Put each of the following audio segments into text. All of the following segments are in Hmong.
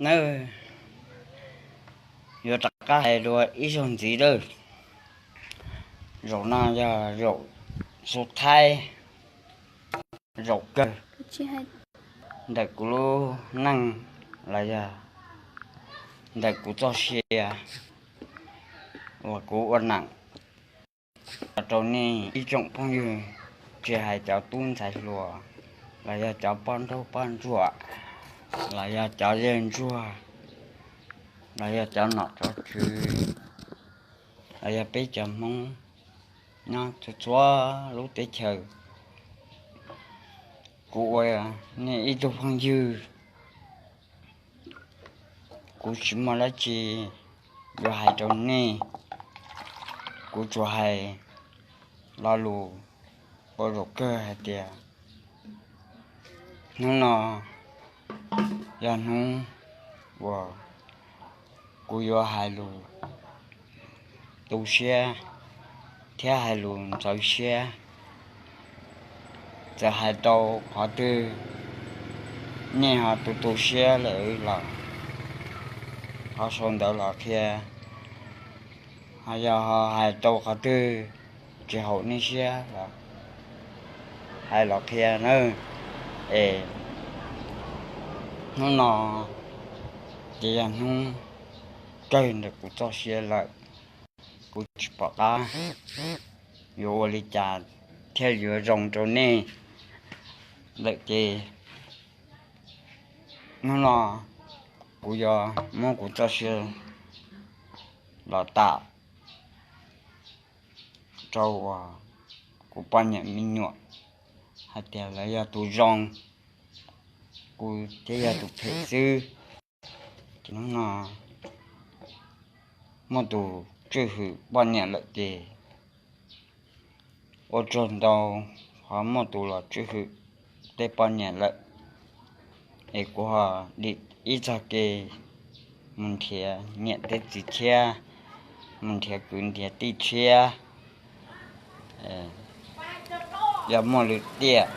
Nawb, yuav rov qab hais dua ib zaug ntxiv lawm. Zaum no yog zaum xu thaib zaum kawg ntawm kuv lub neej los yog ntawm kuv txoj sia uas kuv ua neej los rau nej ib tsoom phooj ywg, tsis hais cov tub ntxhais hluas los yog cov poj nraug poj ntsuam los yog cov yawg ntsuag los yog cov nom cov tswv los yog peb cov Hmoob nyob txhua txhua lub teb chaws. Kuv ua nej ib tug phooj ywg, kuv tsis muaj dab tsi yuav hais rau nej. Kuv tsuas hais lo lus ua zaum kawg hais tias hnub no yog hnub uas kuv yuav hais lus tu siab thiab hais lus ntxhov siab. Txawm hais rau qhov twg nej ho tu tu siab lawm los ho sau ntawv los qhia, ho yog ho hais rau qhov twg tsis haum nej siab los hais los qhia nawb. Es hnub no ces yog hnub kawg ntawm kuv txoj sia lawm. Kuv tsis pom qab yuav ua li cas thiaj yuav zoo rau nej lawm ces hnub no kuv yuav muab kuv txoj sia los tawm rau uas kuv poj niam me nyuam hais tias lawv yog tus zoo, kuv thiaj yog tus phem xwb. Ces hnub no muaj tus tswj hwm poj niam lawm ces ua tsaug ntau, ho muaj tus los tswj hwm tej poj niam lawm, es kuv ho dim ib txog kev mus nrhiav niam tej txiv thiab mus nrhiav kwv nrhiav tij thiab. Yog muaj lwm tiam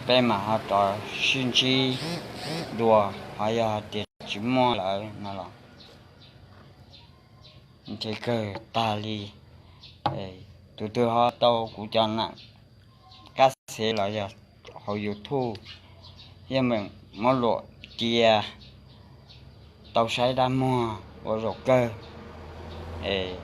peb mam ho rov sib ntsib dua, ho yog hais tias tsis muaj lawm no los ntshe kawg tag li. Tus twg ho tau kuv cov nam kab xev los yog hauv YouTube, yeej meem muab luam cia tau saib dab muag ua zaum kawg. Es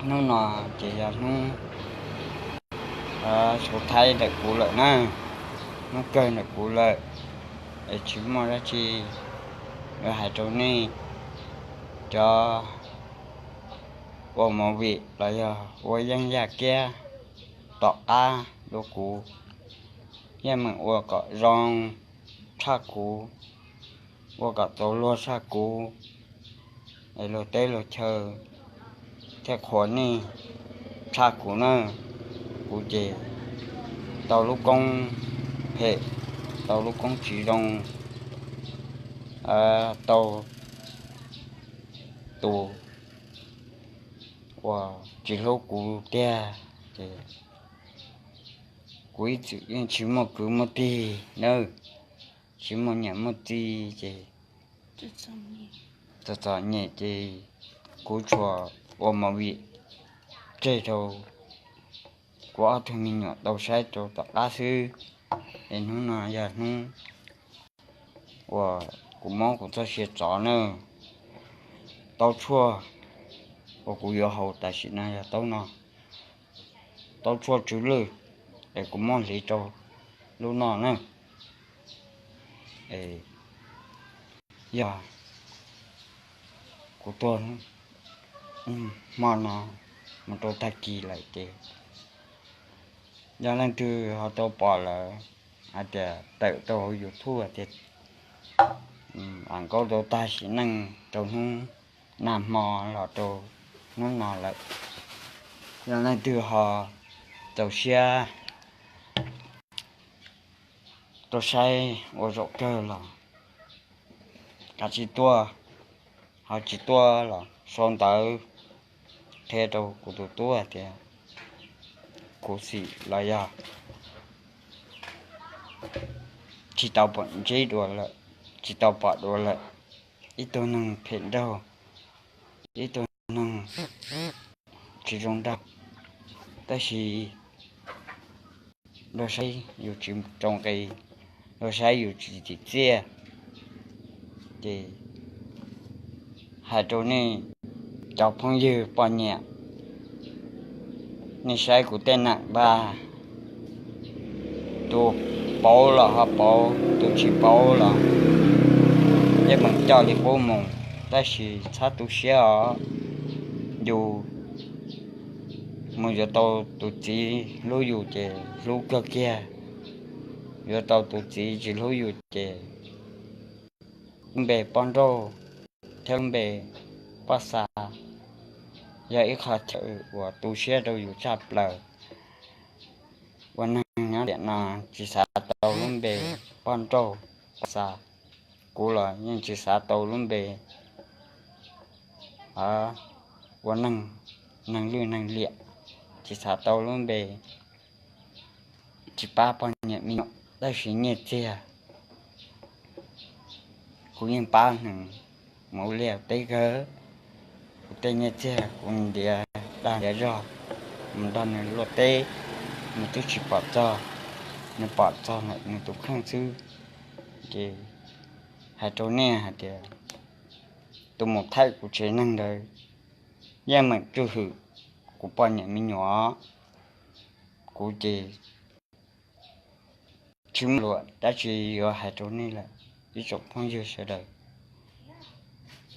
hnub no ces yog hnub xu thaib ntawm kuv lawm na, hnub kawg ntawm kuv lawm, es tsis muaj dab tsi yuav hais rau nej. Cov ua movie los yog ua yeeb yaj kiab tom qab dua kuv, yeej meem ua kom zoo tshaj kuv, ua kom txaus luag tshaj kuv, es luag teb luag chaw thiaj qhuas nej tshaj kuv na. Kuv ces tau lub koob phem, tau lub koob tsis zoo, tau tus uas tsis hlub kuv tiag, ces kuv ib txwm yeej tsis muaj kwv muaj tij nawb, tsis muaj niam muaj txiv ces txom txom nyem ces kuv tsuas ua movie tseg rau kuv ob tug me nyuam tau saib rau tom qab xwb. Es hnub no yog hnub uas kuv muab kuv txoj sia txov na, taub tshuaj uas kuv yuav haus tam sim no yog taub no, taub tshuaj tsw lwj, es kuv muab hliv rau lub no na. Yog kuv tuag hmo no mus rau tag kis lawm ces yog leej twg ho tau pom lawm hais tias tawm rau hauv YouTube tias Am Nkaub tau tag sim neej rau hnub nag hmo los rau hnub no lawm, yog leej twg ho txaus siab tuaj saib ua zaum kawg los kav tsij tuaj, ho tsis tuaj los sau ntawv qhia rau kuv tus tub hais tias kuv xim los yog tsis tau pom ntsib dua lawm. tsis tau pom dua lawm. Ib tug neeg phem nraug, ib tug neeg tsis zoo nraug, tab sis luag saib yus tsis tso nqi, luag saib yus tsis tsim txiaj. Ces hais rau nej cov phooj ywg poj niam, nej saib kuv tej nam npaj, tus pauv los ho pauv, tus tsis pauv los yeej meem coj li qub mus, tab sis txhob tu siab os. Yus mus yuav tau tus txiv hlub yus ces hlub kawg kiag, yuav tau tus txiv tsis hlub yus ces lub npe poj nrauj thiab lub npe poj xa yog ib qho chaw uas tu siab rau yus tshaj plaws. Ua neeg nyob tiam no tsis xav tau lub npe poj nrauj poj xa, kuv los yeej tsis xav tau lub npe ua neeg, neeg lwj neeg liam, tsis xav tau lub npe tsis pab poj niam me nyuam, tab sis nyiaj txiag kuv yeej pab neeg mus liaj teb kawg. Kuv tej nyiaj txiag kuv ntiav dag ntiav zog mus nrog nws luaj teb, nws twb tsis pom txog, nws pom txog nws tus kheej xwb. Ces hais rau nej hais tias tus mus thaij kuv tsev neeg ntawd yeej meem tswj hwm kuv poj niam me nyuam. Kuv ces tsis muaj lus dab tsi yuav hais rau nej lawm, ib tsoom phooj ywg sawv daws.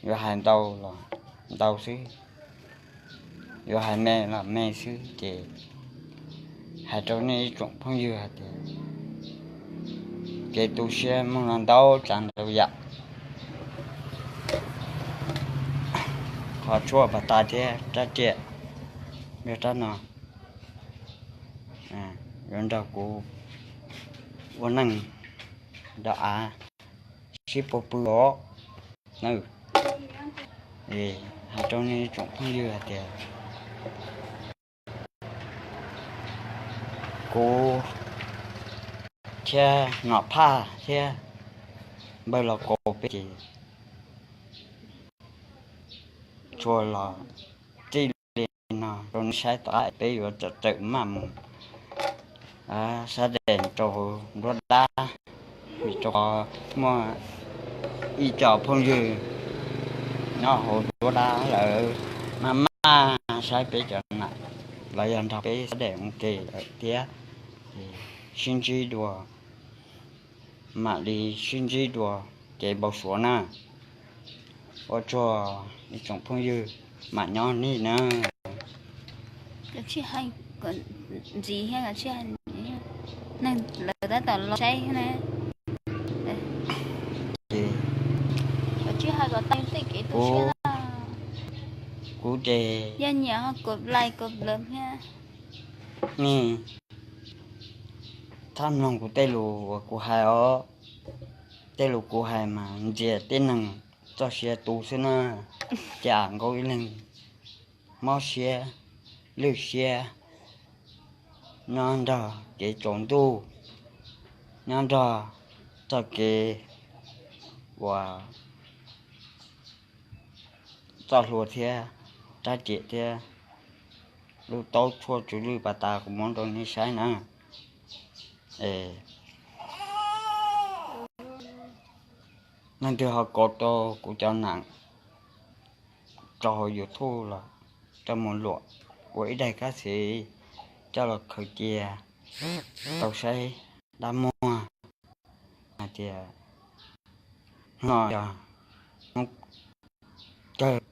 Yuav hais ntau los ntau xwb, yuav hais me los me xwb, ces hais rau nej ib tsoom phooj ywg hais tias kev tu siab muaj ntau tsav ntau yam. Qhov tshuaj pas tas thiab rab riam, rab no yuav nrog kuv ua neej nrog av sib puag pw os. Hais rau nej tsoom phooj ywg hais tias kuv thiab Nom Phaj thiab Npawg Los Kaus peb ces tsuas los txij li no rau nej saib tom qab peb yuav tawm maj mus sab des rau hauv nruab dab, vim rau qhov muaj ib co phooj ywg nyob hauv nruab dab lawm, maj maj saib peb cov nam los yog nrog peb sab des mus ke lawm thiab. Sib ntsib dua, mam li sib ntsib dua kev npau suav na. Ua tsaug ib tsoom phooj ywg, mam nyob nej na. Ntxiv thiab, neeg lawv tab tom los saib thiab na. Ces kuv ces yog nyiam ho kov like kov love thiab. Nej thab mloog kuv tej lus uas kuv hais os. Tej lus kuv hais mas ntxias tib neeg txoj sia tu xwb na. Cas Nkauj ib leeg mob siab lwj siab nyob nrog kev tsaus ntuj, nyob nrog txoj kev uas txoj hlua thiab rab riam thiab lub taub tshuaj tsw lwj pas tas kuv muab rau nej saib na. Es leej twg ho kov tau kuv cov nam tso hauv YouTube los coj mus luam ua ib daim kab xis coj los khaws cia tau saib dab muag hais tias hnub no yog hnub kawg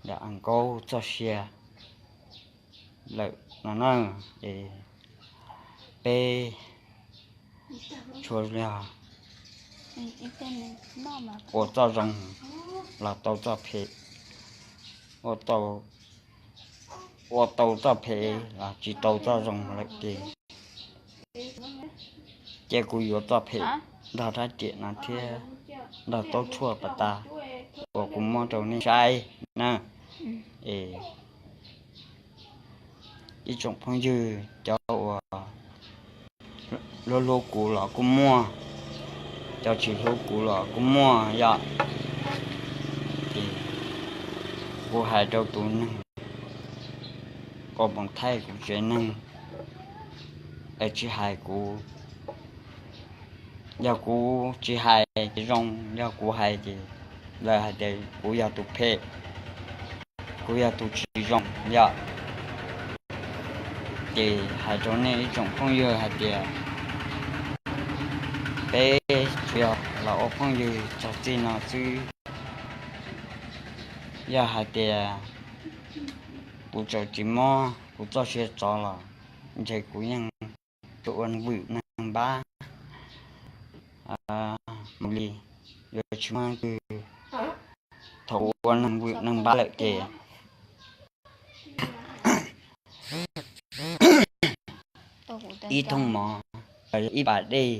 ntawm Am Nkaub txoj sia lawm no na. Es peb tsuas yog ua txoj zoo los tau txoj phem, ua tau txoj phem los tsis tau txoj zoo lawm ces, ces kuv yuav txoj phem nrog rab riam no thiab nrog taub tshuaj pas tas uas kuv muab rau nej saib na. Es ib tsoom phooj ywg cov uas hlub hlub kuv los kuj muaj, Cov tsis hlub kuv los kuj muaj yom. Ces kuv hais rau tus neeg uas mus thaij kuv tsev neeg es tsis hais kuv. Yog kuv tsis hais ces zoo, yog kuv hais ces lawv hais tias kuv yog tus phem, kuv yog tus tsis zoo yom. Ces hais rau nej ib tsoom phooj ywg hais tias peb tsuas yog los ua phooj ywg txog txij no xwb. Yog hais tias kuv tseem tsis muab kuv txoj sia tso los ntshe kuv yeej ua neeg vwm neeg npab mus li, yuav tsis muaj leej twg. Thaum kuv ua neeg vwm neeg npab lawm ces ib thooj mov, ib pas dej,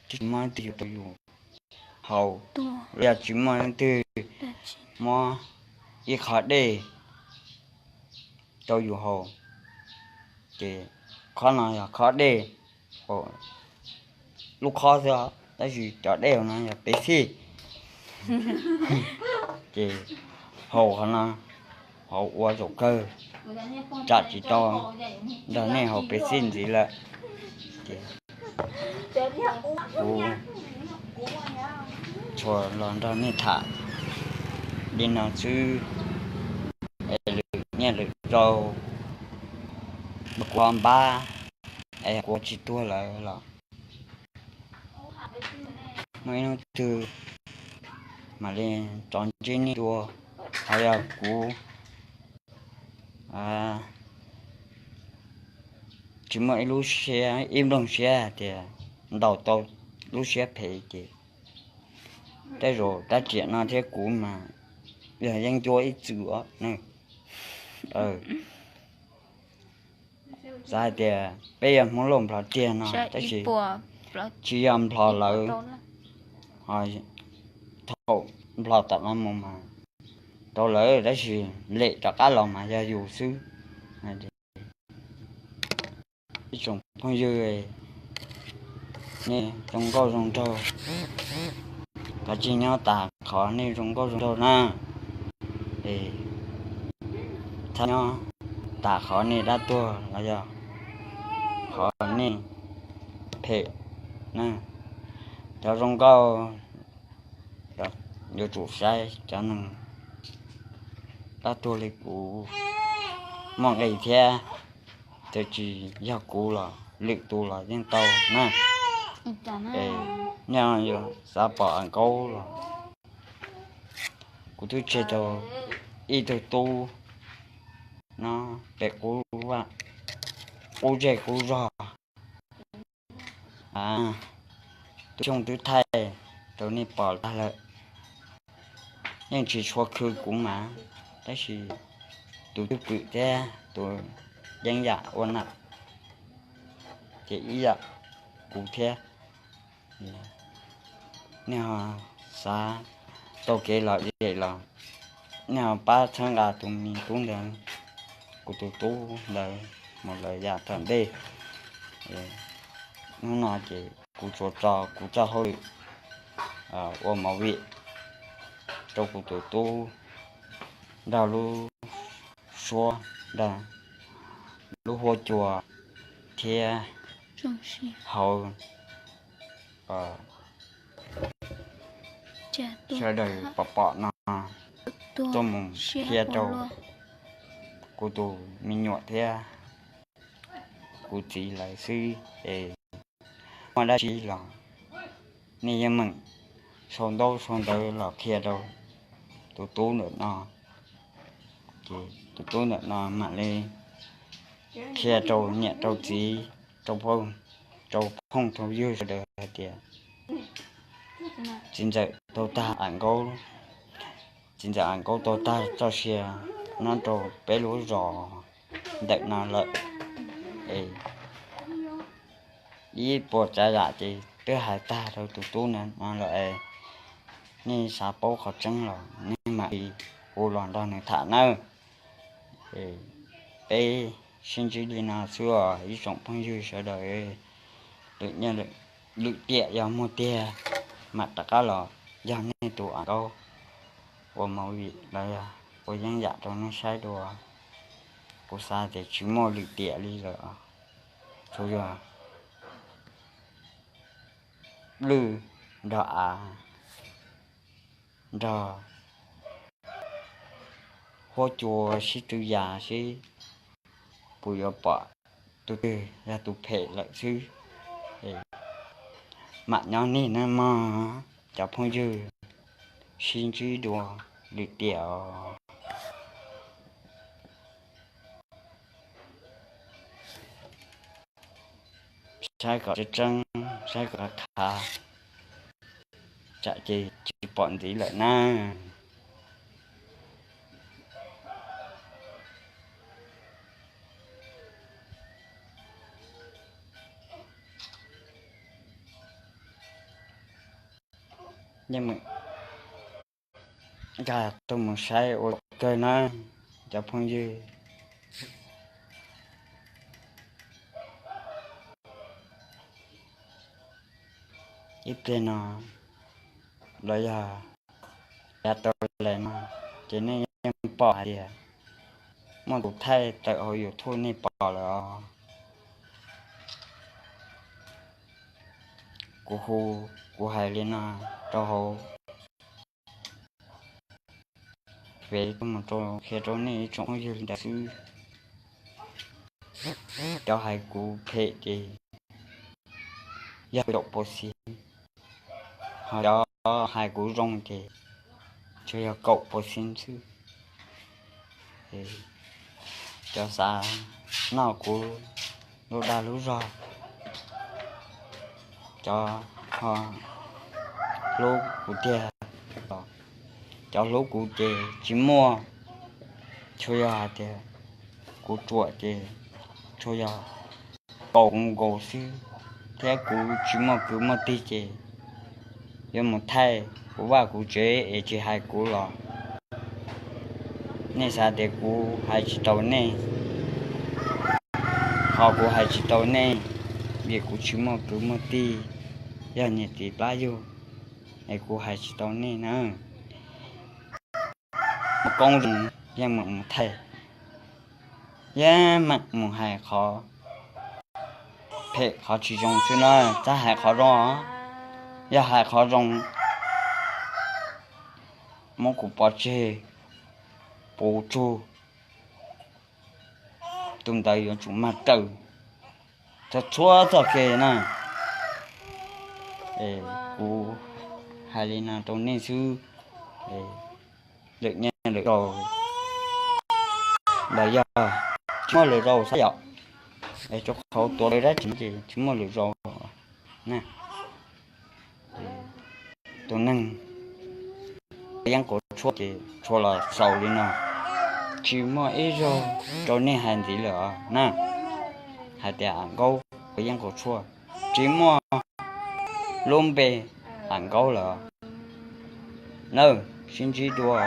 tsis muaj leej twg yuav rau yus haus, los yog tsis muaj leej twg muab ib qho dej rau yus haus. Ces qhov no yog qhov dej, lub qhov xwb, tab sis cov dej hauv no yog pes xij. Ces haus qhov no, haus ua zaum kawg, tsam tsis tau nrog nej haus pes xij ntxiv lawm. Ces kuv tsuas los nrog nej tham li no xwb, es lwm niaj lwm zaus kuv ho npab, es kuv tsis tuag lawm los muaj ib hnub twg mam li rov ntsib nej dua. Ho yog kuv tsis muaj ib lub siab ib nplooj siab hais tias ntaus tau lub siab phem ces tej zaum tab riam no thiab kuv mas yog yeeb ncuab ib txwm os. Xav hais tias peb yog Hmoob Lauj Nplog tiag no tab sis tsis yog Nplog lawm, thaum Nplog tom no mus mas tau lawm tab sis lem rov qab los mas yog yus xwb. Ib tsoom phooj ywg, nej zoo nkauj zoo nraug, kav tsij nyob tas qhov nej zoo nkauj zoo nraug na. Es txhob nyob tas qhov nej dab tuag los yog qhov nej phem na. Cov zoo nkauj yuav tsum saib, cov neeg dab tuag li kuv muaj nqis thiab, txawm tsis yog kuv los lwm tus los yeej tau na. Es nej yuav xav pom Am Nkaub los kuv twb tseg tau ib tug tub no pem qub, qub zej qub zog. Tus xyoo twb thaij rau nej pom tag lawm, yeej tsis tshua khw kuv mas, tab sis tus twj pwm thiab tus yeeb yam ua nam ces ib yam kuv thiab. Nej ho xav tau kev lom zem los nej ho pab txhawb nqa tus me tub ntawd, kuv tus tub ntawd mus lawm yav tom ntej. Hnub no ces kuv tsuas tso kuv txoj hauj lwm ua movie rau kuv tus tub nrog lub suab, nrog lub huab cua thiab hauv sawv daws pom pom no tuaj mus qhia rau kuv tus me nyuam thiab kuv txiv lawv xwb es muaj dab tsi los nej yeej meem sau ntaub sau ntawv los qhia rau tus tub ntawm no, ces tus tub ntawm no mam li qhia rau niam rau txiv, rau phooj, rau phooj rau ywg sawv daws hais tias txiv ntxawm tau tag Am Nkaub, txiv ntxawm Am Nkaub tau tag txoj sia nyob rau peb lub zos ntawm no lawm. Es ib puas tsav yam ces twb hais tag rau tus tub ntawm no lawm es nej xav paub qhov tseeb los nej mam li hu los nrog nws tham nawb. Peb sib ntsib li no xwb os ib tsoom phooj ywg sawv daws. Lwm tiam yog muaj tiag mam rov qab los yog nej tus av nkaub ua movie los yog ua yeeb yam rau nej saib dua. Kuv xav tias tsis muaj lwm tiam li lawm, tsuas yog lwj nrog av nrog huab cua sib tw yas seb puas yuav pom tus twg yog tus phem lawm xwb. Mam nyob nej nawb mog cov phooj ywg, sib ntsib dua lwm tiam os. Saib kom tseeb tseeb, saib kom qab qab, tsam ces tsis pom ntxiv lawm na. Nkag tuaj mus saib ua kawg na cov phooj ywg. Ib pliag no los yog yav tau lawm no ces nej yeej pom hais tias muaj tus thaij tawm hauv YouTube nej pom lawm os. Kuv hu, kuv hais li no rau hauv fev tuaj mus rau qhia rau nej ib tsoom phooj ywg li ntawd xwb. Cov hais kuv phem ces yog caum pua xi, ho cov hais kuv zoo ces tsuas yog kaum pua xi xwb. Cov xav noj kuv lub dag lub zog, cov ho hlub kuv tiag los, cov hlub kuv ces tsis muaj, tsuas yog hais tias kuv ruam ces tsuas yog kaum nkaus xwb, thiab kuv tsis muaj kwv muaj tij ces yuav mus thaij kuv vaj kuv tsev es tsis hais kuv los nej xav tias kuv hais tsis tau nej. Qhov kuv hais tsis tau nej vim kuv tsis muaj kwv muaj tij, yog niam txiv plab yug es kuv hais tsis tau nej na. Muaj koob zoo yeej meem mus thaij, yeej meem mus hais qhov phem qhov tsis zoo xwb na, txhob hais qhov zoo. Yog hais qhov zoo muab kuv pov tseg puv tsug, tus ntawd yuav tsum mag raws txhua txhua txoj kev na. Kuv hais li no rau nej xwb, lwm nyiaj lwm zaus los yog tsis muaj lwm zaus xwb yom, es rau qhov tuav lawv dab tsi ces tsis muaj lwm zaus na. Tus neeg yeeb quav tshuaj ces tshua los xaus li no, tsis muaj ib zaug rau nej hais ntxiv lawm os na. Hais tias Am Nkaub ua yeeb quav tshuaj, tsis muaj lub npe Am Nkaub lawm nawb. Sib ntsib dua.